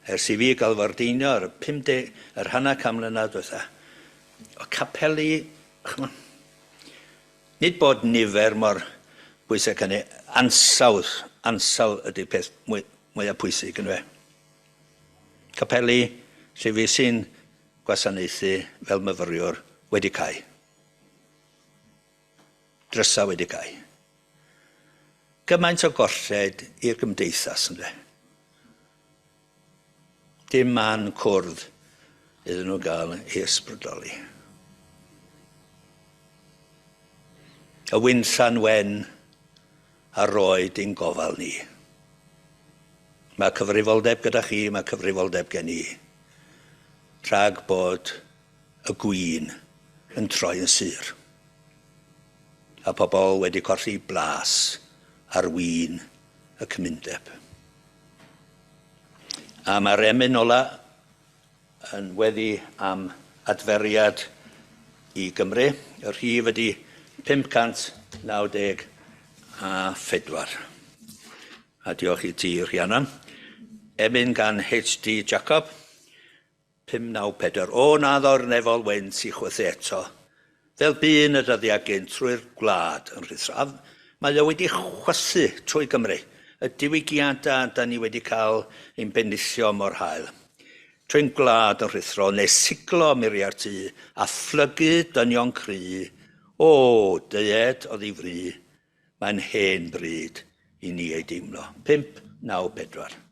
Ers i fi gael fy ordeinio ar y 50, yr hanner can mlynedd diwetha, o capeli, ch'mo', Nid bod nifer mor bwysig hynny, ansawdd, ansawdd ydy'r peth mwy, mwyaf pwysig yndyfe. Capeli lle fi sy'n gwasanaethu fel myfyriwr wedi cau. Drysau wedi cau. Gymaint o golled i'r gymdeithas yndyfe. Dim man cwrdd iddyn nhw gael eu ysbrydoli. Y winllan wen a roed i'n gofal ni. Mae cyfrifoldeb gyda chi, mae cyfrifoldeb gen i, rhag bod y gwin yn troi yn sur. A pobl wedi colli blas ar win y cymundeb. A mae'r emyn ola yn weddi am adferiad i Gymru. Y rhif ydy 594. A diolch i ti, Rhiannon. Emyn gan H.D. Jacob. 594. O na ddo'r nefol wynt i chwythu eto, fel bu yn y dyddiau gynt trwy'r gwlad yn rhuthro. A mae o wedi chwythu trwy Gymru, y diwygiadau da ni wedi cael ein bendithio mor hael. Trwy'n gwlad yn rhuthro neu siglo muriau'r tŷ a phlygu dynion cry, o, deued oddi fri, mae'n hen bryd i ni ei deimlo. 5, 9, 4.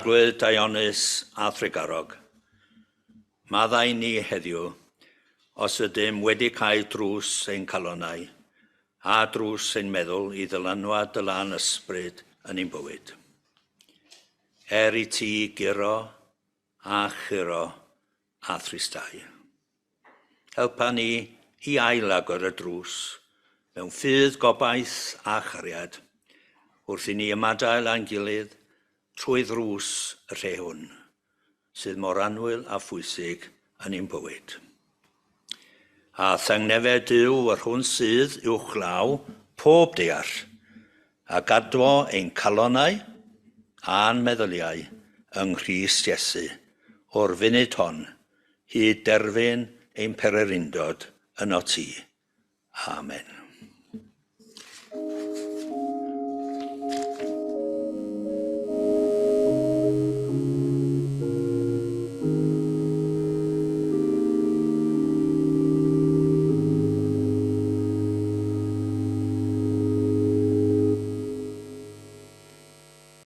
Arglwydd Dionys a Thrugarog, maddau ni heddiw, os ydym wedi cael drws ein calonnau a drws ein meddwl i ddylanwad dy lân ysbryd yn ein bywyd. Er i ti guro a churo a thristau. Helpa ni i ailagor y drws mewn ffydd, gobaith a chariad wrth i ni ymadael â'n gilydd trwy ddrws y lle hwn, sydd mor annwyl a phwysig yn ein bywyd. A thangnefedd Duw yr hwn sydd uwchlaw pob deall, a gadwo ein calonnau a'n meddyliau yng Nghrist Iesu o'r funud hon hyd derfyn ein pererindod yno ti. Amen.